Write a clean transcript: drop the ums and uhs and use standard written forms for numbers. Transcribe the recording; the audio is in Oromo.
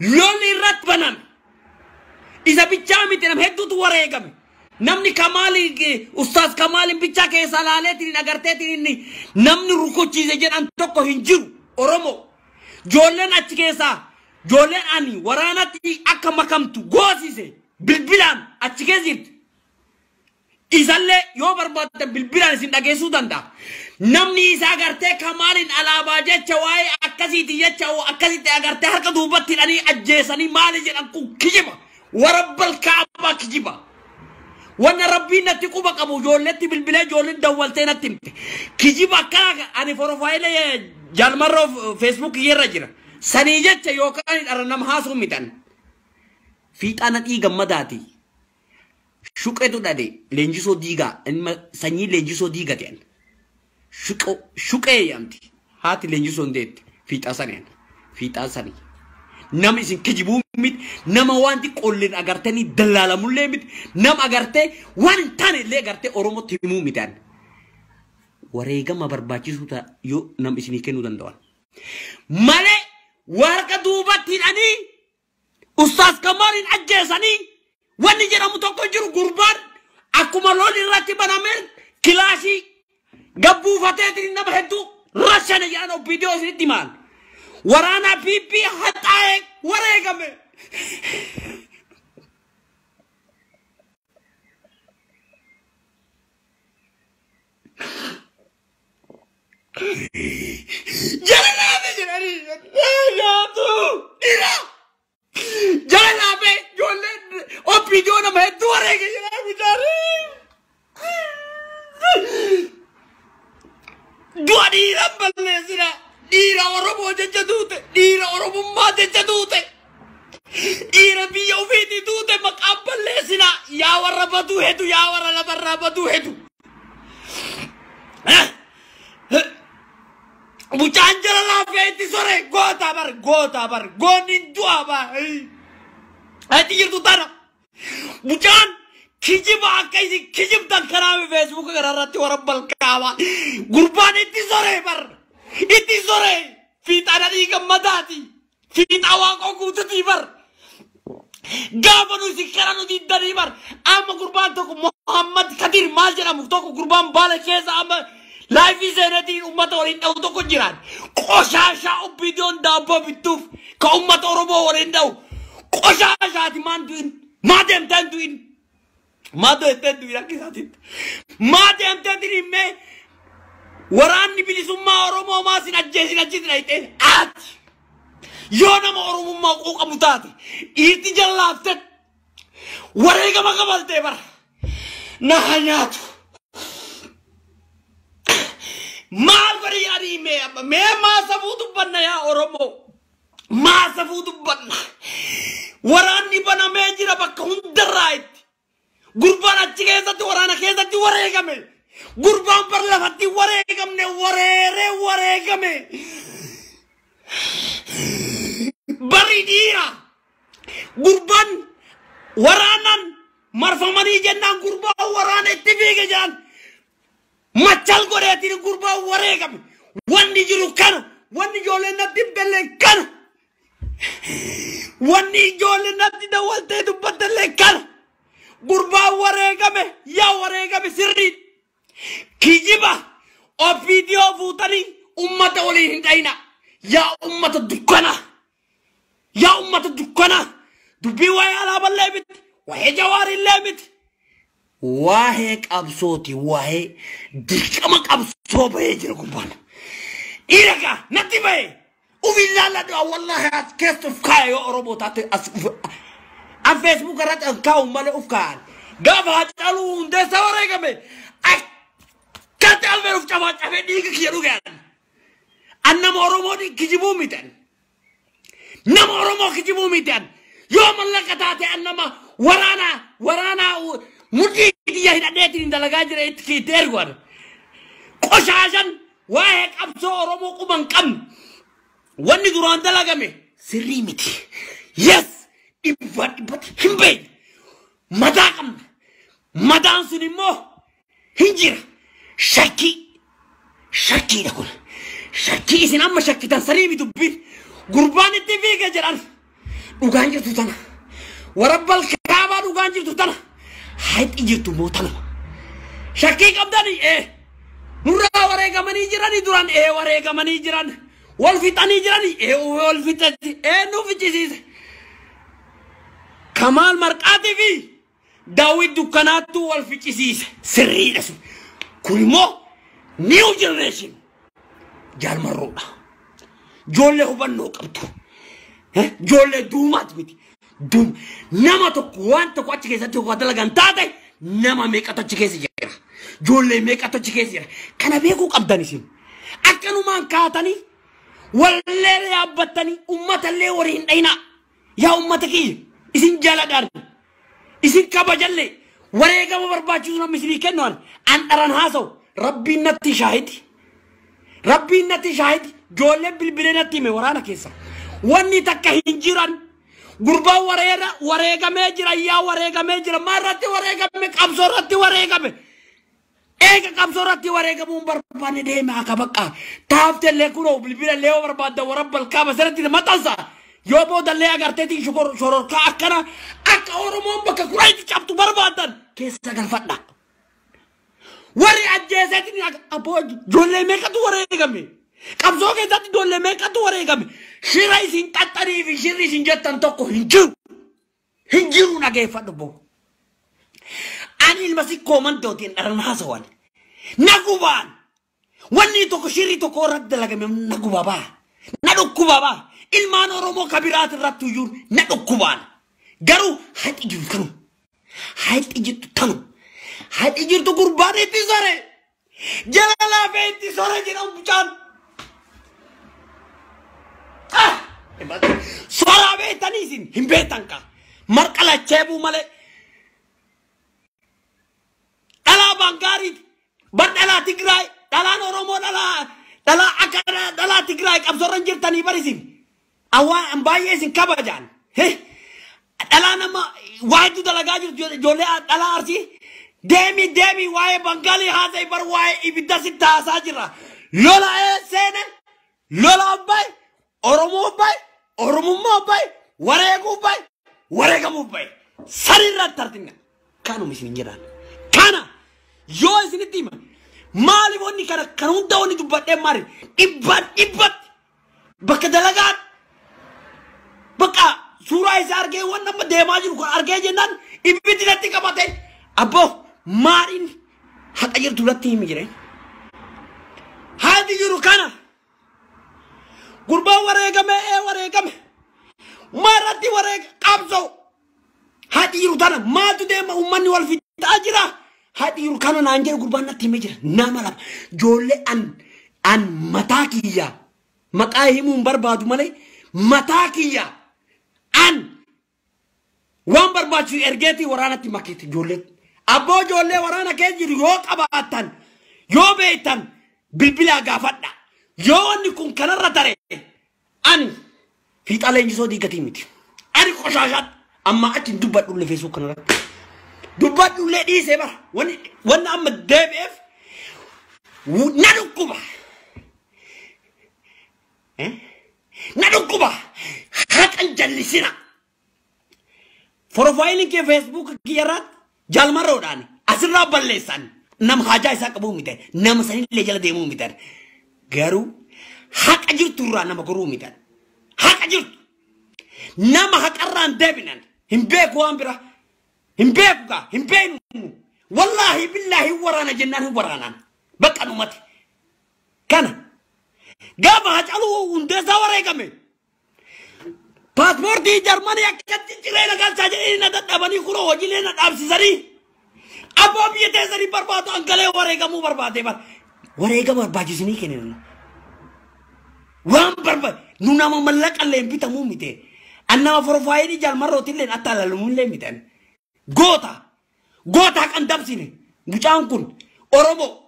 Lolli irratti baname. Isa bichaa miti nama hedduutu wareegame. Namni Kamaali Ustaaz Kamaaliin bichaa keessa laaleetiin agarteetiin inni namni rukuchiise jedhan tokko hin jiru Oromoo. Ijoolleen achi keessaa ijoolleen ani waraanatti akka makamtu goosise bilbilaan achi keessa jirti. Isallee yoo barbaaddan bilbilaan isin dhageessuu danda'a. Namni isaa agartee Kamaaliin alaabaa jecha waa'ee akkasiiti jecha akkasitti agartee harka duubatti hidhanii ajjeesanii maali jedhan kun kijiba. Warabbal kaabaa kijiba. Wanna rabbiin natti quba qabu ijoolletti bilbilee ijoolleen dawwaltee natti himte. Kijiba akkana ani forofaayilee jaalmarroo feesbuuk irra jira. Sanii jecha yookaan dhara nama haasuu mitan. Fiixaana dhiiga madaati. Shuqetu dhade leenjisoo diigaa ilma sanyii leenjisoo diiga ta'an. Shuqee yaamti. Haati leenjisoo hin deetti. Fiixaa saniin. Fiixaa sanii. Nama isin kijibuu miti. Nama wanti qolleen agartanii dallaalamullee miti. Nama agartee waan hin taane illee agartee Oromootti himuu mitaan. Wareegama barbaachisuu ta'a yoo nama isinii kennuu danda'an. Malee warqa duubatti hidhanii Ustaaz Kamaaliin ajjeesanii wanni jedhamu tokko jiru gurbaan akkuma lolli irratti banameen kilaashii gabbuufateetiin nama hedduu rashane jedhan obbidiyoo isinitti himaan. Waraana PP haxaa'ee wareegame. Jala laafe jedhanii nyaatu dhiira. Jala laafe ijoolleen obbidiyoo nama hedduu wareege jedhanii bitaarii. Du'a dhiiran balleessina. Dhiira Oromoo jecha duute. Dhiira Oromummaa jecha duute. Dhiira biyya ofiitii duute maqaan balleessina. Yaa warra baduu hedu yaa warra lafarraa baduu hedu. Mucaan jala laafee itti sore goota bar goota bar goonni du'a bar. Ati jirtu tana. Mucaan kijiba akka isin kijibtan karaa feesbuuka kanarratti warra balkaawaa. Gurbaan itti sore bar. Itti sore fiixaana dhiiga mataati. Fiixaa waaqoo guututii bar. Gaafa nu isin kara nu diddanii bar. Amma gurbaan tokko Muhammad Kadir maal jedhamu tokko gurbaan baala keessa amma laayifii seenatiin uummata waliin dha'u tokko jiraan. Qoshaashaa obbiidiyoon daabboo bittuuf ka uummata Oromoo waliin dha'u. Qoshaashaati maan du'in. Maa deemteen du'in. Maa deemteen du'in akka isaatiitti. Maa deemteen du'in mee waraanni bilisummaa Oromoo maa sin ajjeesin achitti dhayxee ati. Yoo nama Oromummaa quuqamu taate dhiirti jallaaftee wareegama kabaltee bara na haa nyaatu. Maal godhi yaadii mee amma mee maa safuu dubbanna yaa Oromoo maa safuu dubbanna. Waraanni banamee jira bakka hundarraa itti. Gurbaan achi keessatti waraana keessatti wareegame. Gurbaan bar lafatti wareegamne wareeree wareegame. Barri dhiira. Gurbaan waraanaan marfamanii jennaan gurbaan waraana itti fiige jedhan. Machal godheetiin gurbaan wareegame. Wanni jiru kana. Wanni ijoolleen natti himtellee kana. Wanni ijoolleen natti dawwaltee dubbattellee kana. Gurbaan wareegame yaa wareegame sirriin. Kijiba obbidiyoo fuutanii ummata waliin hin dhayina. Yaa ummata dukkanaa. Yaa ummata dukkanaa. Dubbii waa'ee alaaballee miti. Waa'ee jawaarillee miti. Waa'ee qabsooti waa'ee dirqama qabsoo bahee jira gurbaan. Dhiira gaa natti bahee. Uf ilaalladhu wallaahi as keessa uf kaaya yoo Oromoo taate as uf. An feesbuuk irratti an kaa'u malee uf kaa'an. Gaafa Haacaaluu Hundeessaa wareegame akkatti alfeen uf cabaa cabee dhiiga kiyya dhugaan. An nama Oromoo kijibuu miti. Nama Oromoo kijibuu miti. Yoo mallaqa taate an nama waraanaa waraanaa mudhii kiyya hidhadheetiin dalagaa jira itti ergu. Qoshaashan waa'ee qabsoo Oromoo quba hin qabne. Wanni duraan dalagame sirrii miti. Yes! Dhibbaa dhibbatti hin beekne. Madaa qabna. Madaan sun immoo hin jira. Shakkii. Shakkiidha kun. Shakkii isin amma shakkitan sanii miti dubbiin. Gurbaan itti fiige jedhan. Dhugaan jirtu tana. Warabbal kaabaa dhugaan jirtu tana. Haxi jirtu moo tanuma. Shakkii qabdanii nurraa wareegamanii jiranii duran wareegamanii jiran. Wal fixanii jiranii wal fixatti nu ficcisiise. Kamaal Marqaatii fi Daawit Dukkanaattuu wal ficcisiise. Sirriidha sun. Kun immoo new generation jaalmarroodha. Ijoollee hubannoo qabdu. Ijoollee duumaati miti. Duum nama tokko waan tokko achi keessatti waa dalagan taate nama meeqatu achi keessa jira. Ijoollee meeqatu achi keessa jira. Kana beekuu qabdan isin. Akkanumaan kaatanii wallee yaabbattanii uummatallee walii hin dhayinaa. Yaa uummata kiyya isin jaaladhaan isin kabajallee wareegama barbaachisu namni isinii kennu an dharan haasa'u rabbiin natti shaahidi. Rabbiin natti shaahidi. Ijoolleen bilbilee natti hime waraana keessa. Wanni takka hin jiran. Gurbaan wareegamee jira yaa wareegamee jira. Maal irratti wareegame? Qabsoo irratti wareegame. Eega qabsoo irratti wareegamuun barbaanne deeme akka bakka. Taaftellee kunoo bilbilallee yoo barbaadda warabbal kaaba sirriitti maxxansa. Yoo boodallee agarteetiin shororkaa akkana akka Oromoon bakka kuraayitti cabtu barbaadan keessa galfadha. Warri ajjeeseetiin abboo ijoollee meeqatu wareegame? Qabsoo keessatti ijoollee meeqatu wareegame? Shira isin xaxxanii fi shirri isin jettan tokko hin jiru. Hin jiru dhageeffadhu boo. Ani ilma sikkoo mantootiin dharan haasawan. Na gubaan. Wanni tokko shirri tokko irratti dalagame na gubaa baa. Na dhukkubaa baa. Ilmaan Oromoo kabiraat irratti iyyuu na dhukkubaan. Garuu haxi jiru tanu. Haxi jirtu tanu. Haxi jirtu gurbaan itti sore. Jala laafee itti sore jedhamu mucaan. Soraa beektanii isin hin beektan kaa. Marqa lacheebuu malee. Dhalaa Bangaariiti. Bar dhalaa Tigraay. Dhalaan Oromoo dhalaa akka dhalaa Tigraay qabsoorra hin jirtanii bar isin. Awwaan baay'ee isin kabajaan. Dhalaa nama waa hedduu dalagaa jirtu ijoollee dhalaa Arsii. Deemi deemi waa'ee Bangaalii haasa'e bar waa'ee ibidda sitti haasaa jirra. Lola seene lola baay Oromoo baay Oromummaa baay wareeguu baay wareegamuu baay sariirratti argina. Kanuma isin jedhaan. Kana yoo isinitti hima maaliif wanni kana kan hunda wanni dubbadhee maali dhibbaan dhibbatti bakka dalagaan bakka suuraa isaa argee waan amma deemaa jiru kan argee jennaan ibiddi natti qabate abboo maaliin haqa jirtu natti himi jedheen. Haati jiru kana gurbaan wareegame wareegame maarratti wareega qabsoo haati jiru tana maaltu deema uummanni wal fixaa jira. Haati jiru kana naan jedhu gurbaan natti himee jira. Nama lama ijoollee an mataa kiyya maqaa himuun barbaadu malee mataa kiyya an waan barbaachisu ergeetii waraanatti makeeti ijoollee. Abboo ijoollee waraana keessa jiru yoo qabaattan yoo beektan bilbilaa gaafadha. Yoo wanni kun kanarra tare ani fiixaa leenjisoo diigatii miti. Ani qoshaashaatti amma achi hin dubbadhullee feesbuuk kanarratti. Dubbadhullee dhiisee bara wanni amma deebi'eef na dhukkuba. Na dhukkuba. Haqan jallisina. Profaayiliin kee feesbuuk kiyyarratti jaalmarroodhaan asirraa balleessan nama haajaa isaa qabuu miti nama sanillee jala deemuu miti. Garuu haqa jirtu irraa nama goruu miti. Haqa jirtu nama haqarraan deebinan hin beeku waan bira hin beeku gaa hin beeknu wallaahi billaahi waraana jennaan hin waraanaan bakka dhumate. Kana gaafa Hacaaluu Hundeessaa wareegame paaspoortii Jarmanii akkatti jireenya galchaa jedhanii na dadhabanii kunoo hojiilee na dhaabsisanii abbaa biyya teessanii barbaadu angalee wareegamuu barbaade bara. Wareegama barbaachisinii kennan. Waan barbaade nu nama mallaqallee hin bitamuu miti. An nama profaayilii jaalmarrootillee atta alalamullee miti. Goota goota kan dabsine mucaan kun Oromoo